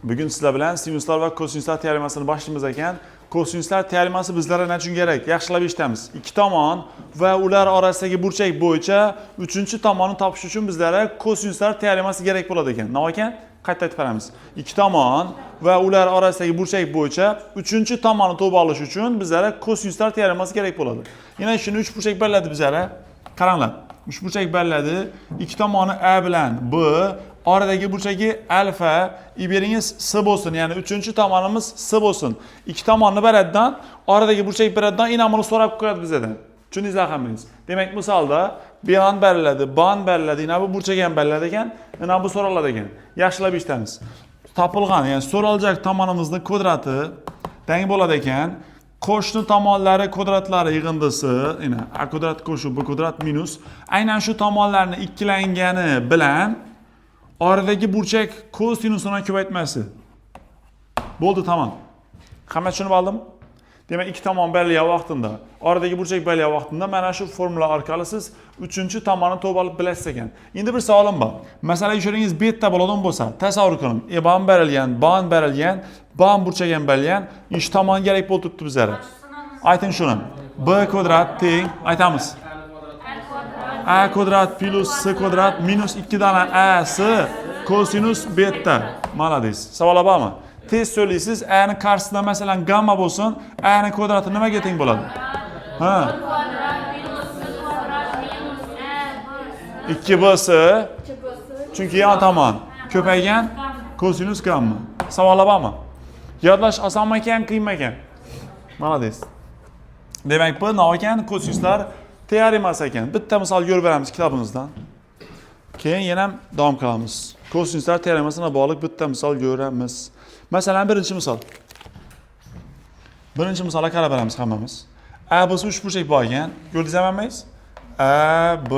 Bugun sizlar bilan sinuslar va kosinuslar teoremasini boshlaymiz ekan. Kosinuslar teoremasi bizlarga nechun kerak? Yaxshilab eshitamiz. Ikki tomon va ular orasidagi burchak bo'yicha uchinchi tomonni topish uchun bizlarga kosinuslar teoremasi kerak bo'ladi ekan. Nima ekan? Qayta aytib beramiz. Ikki tomon va ular orasidagi burchak bo'yicha uchinchi tomonni topib olish uchun bizlarga kosinuslar teoremasi kerak bo'ladi. Yana shuni uch burchak beriladi bizlarga. Qaranglar. Uchburchak beriladi. Ikki tomoni A bilan B, oradagi burchagi alfa, iberingiz S bo'lsin, ya'ni uchinchi tomonimiz S bo'lsin. Ikki tomonni beradidan, oradagi burchak beradidan inamini so'rab qo'yadi bizdan. Tushundingizlar hammangiz? Demak, misolda B beriladi, B beriladi, ina bu burchak ham beriladi ekan, ina bu so'raladi ekan. Yaxshilab eshitamiz. Topilgan, ya'ni so'raljak tomonimizni kvadrati teng bo'ladi ekan. Qo'shni tomonlari kvadratlari yig'indisi, ina a kvadrat qo'shib b kvadrat minus aynan shu tomonlarni ikkilangani bilan oradagi burchak kosinusini ko'paytmasi. Bo'ldi, tamom. Hamma tushunib oldimi? Demak, ikki tomon berilgan vaqtida, oradagi burchak berilgan vaqtida mana shu formula orqali siz uchinchi tomonni topib olib bilasiz ekan. Endi bir savolim bor. Masalan, ishoringiz beta bo'ladigan bo'lsa, tasavvur qiling. Eban berilgan, ban berilgan, ban burchak ham berilgan, shu tomon kerak bo'lib turibdi bizlarga. Ayting shuni. B kvadrat teng aytamiz. A kvadrat plus C kvadrat minus 2 dona A S kosinus beta. Молодец. Savollar bormi? Tez so'raysiz, A ni qarshisida masalan gamma bo'lsin, A ni kvadrati nimaga teng bo'ladi? Ha. Kvadrat minus C kvadrat minus A B 2 B S chunki yon tomon ko'paygan kosinus gamma. Savollar bormi? Yodlash osonmi ekan, qiyinmi ekan? Молодец. Demak, bu nima ekan? Kosinuslar teoremasi ekan. Bitta misol ko'rib beramiz kitobimizdan. Keyin yana ham davom qilamiz. Kosinuslar teoremasina bog'liq bitta misol ko'ramiz. Masalan, birinchi misol. Birinchi misolga qarab beramiz hammamiz. A, B, C uchburchak bor ekan. Ko'rdingizmi hammangiz? A, B,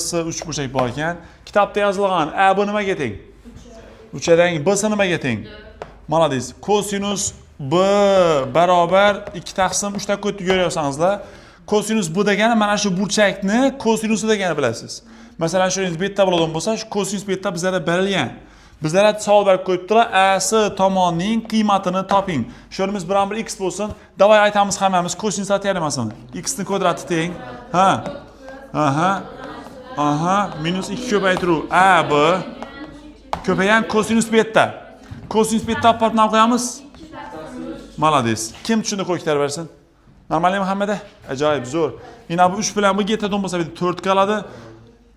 C uchburchak bor ekan. Kitobda yozilgan A, B nimaga teng? 3 teng. B, C nimaga teng? Молодец. Kosinus B barobar 2 taqsim 3 ta kodni ko'ryapsangizlar. Kosinus B degani mana shu burchakni kosinusi degani bilasiz. Masalan, shu beta bo'ladigan bo'lsa, shu kosinus beta bizlarga berilgan. Bizlarga savol berib qo'yibdilar, A S tomonning qiymatini toping. Shu yerimiz biron bir x bo'lsin. Давай aytamiz hammamiz kosinus teoremasini. X ni kvadrati teng. Ha. Aha. Aha, minus 2 ko'paytiruv A B ko'paygan kosinus beta. Kosinus beta olib borib nima qo'yamiz? Молодец. Kim tushundi, qo'l ko'tarib bersin. Normalmi hammada? Ajoyib, zo'r. Endi bu 3 bilan bu ketadigan bo'lsa, bitta 4 qoladi.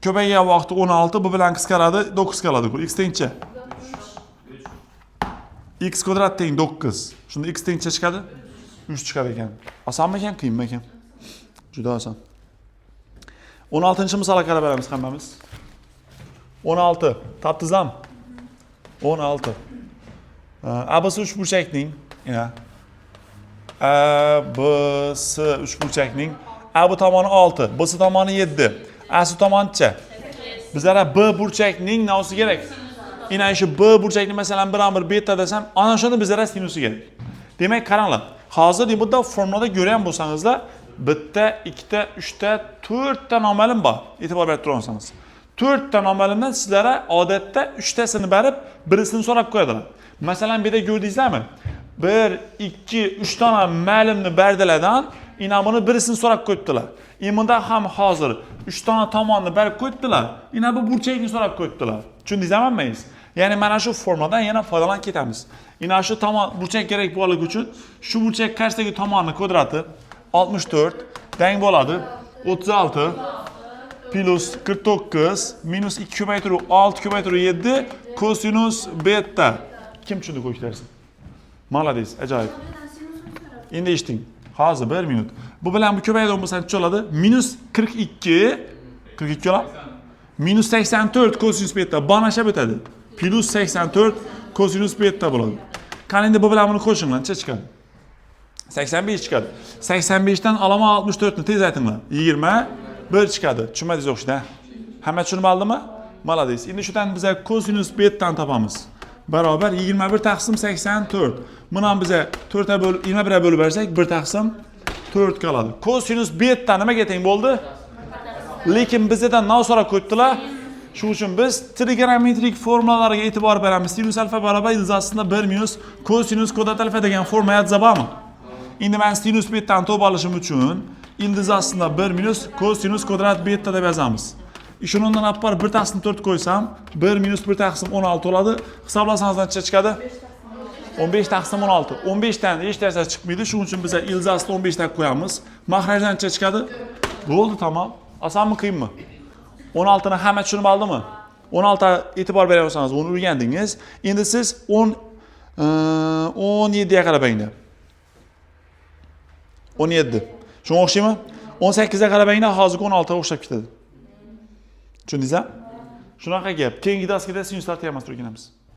Ko'paygan vaqti 16, bu bilan qisqaradi, 9 qoladi. X tengcha. X kvadrat teng 9. Shunda x tengcha chiqadi? 3 chiqadi ekan. Osonmi ekan, qiyinmi ekan? Juda oson. 16-misolga qarab beramiz hammamiz. 16. Topdingizmi? 16. ABC uchburchakning, ina. A, B, C uchburchakning A bu tomoni 6, B C tomoni 7, A C tomonicha. Bizlarga B burchakning navsi kerak. Ina shu B burchakni masalan biron bir beta desam, ana shuni bizlarga sinusi kerak. Demak, qaranglar. Hozir bunda formulada ko'rgan bo'lsangizlar, bitta, ikkita, uchta, to'rtta noma'lum bor. E'tibor berib tursangiz. To'rtta noma'lumdan sizlarga odatda uchtasini berib, birisini so'rab qo'yadilar. Masalan, bu yerda ko'rdingizlarmi? 1, 2, 3 dona ma'lumni berdilardan, ina buni birisini so'rab qo'yibdilar. Bunda ham hozir 3 dona tomonni berib qo'yibdilar. Ina bu burchakni so'rab qo'yibdilar. Tushundingizmi hammangiz? Ya'ni mana shu formuladan yana foydalanib ketamiz. Ina shu tomon burchak kerak bo'lganligi uchun shu burchak qarshisidagi tomonni kvadrati 64 teng bo'ladi 36 plus 49 minus 2 ko'paytiruv 6 ko'paytiruv 7 kosinus beta. Kim tushundi, qo'l ko'tarsin. Молодец, ajoyib. Endi eshiting. Hozir 1 minut. Bu bilan bu ko'payadigan bo'lsa necha bo'ladi? Minus 42 42 bo'ladi. Minus 84 kosinus beta bonashab o'tadi. Plus 84 kosinus beta bo'ladi. Qani endi bu bilan buni qo'shinglar, necha chiqadi? 85 chiqadi. 85 dan olama 64 ni tez aytinglar. 21 chiqadi. Tushunmadingiz o'xshaydi, ha? Hamma tushunib oldimi? Молодец. Endi shudan biza kosinus betani topamiz. Barobar 21 taqsim 84. Buni ham biza 4 ga bo'lib 21 ga bo'lib bersak 1 taqsim 4 qoladi. Kosinus beta nimaga teng bo'ldi? Lekin bizdan nima so'rab qo'yibdilar? Shuning uchun biz trigonometrik formulalarga e'tibor beramiz. Sinus alfa barobar ildiz ostida 1 minus kosinus kvadrat alfa degan forma yozsa bormi? Endi men sinus betani topib olishim uchun ildiz ostida 1 minus kosinus kvadrat beta deb yozamiz. Shuni undan olib borib 1 taqsim 4 qo'ysam, 1 minus 1 taqsim 16 bo'ladi. Hisoblasangiz necha chiqadi? 15 taqsim 16. 15 dan hech narsa chiqmaydi. Shuning uchun biz ildiz ostida 15 dan qo'yamiz. Mahrajdan necha chiqadi? Bo'ldi, tamom. Osonmi, qiyinmi? 16 ni hamma tushunib oldimi? 16 e'tibor bergan, uni o'rgandingiz. Endi siz 10 17 ga qarab endi. 17. Shunga o'xshaymi? 18 ga qarab endi hozirgi 16 ga o'xshab ketadi. Tushundingizmi? Shunaqa gap. Keyingi darsda sinuslar temasini o'rganamiz.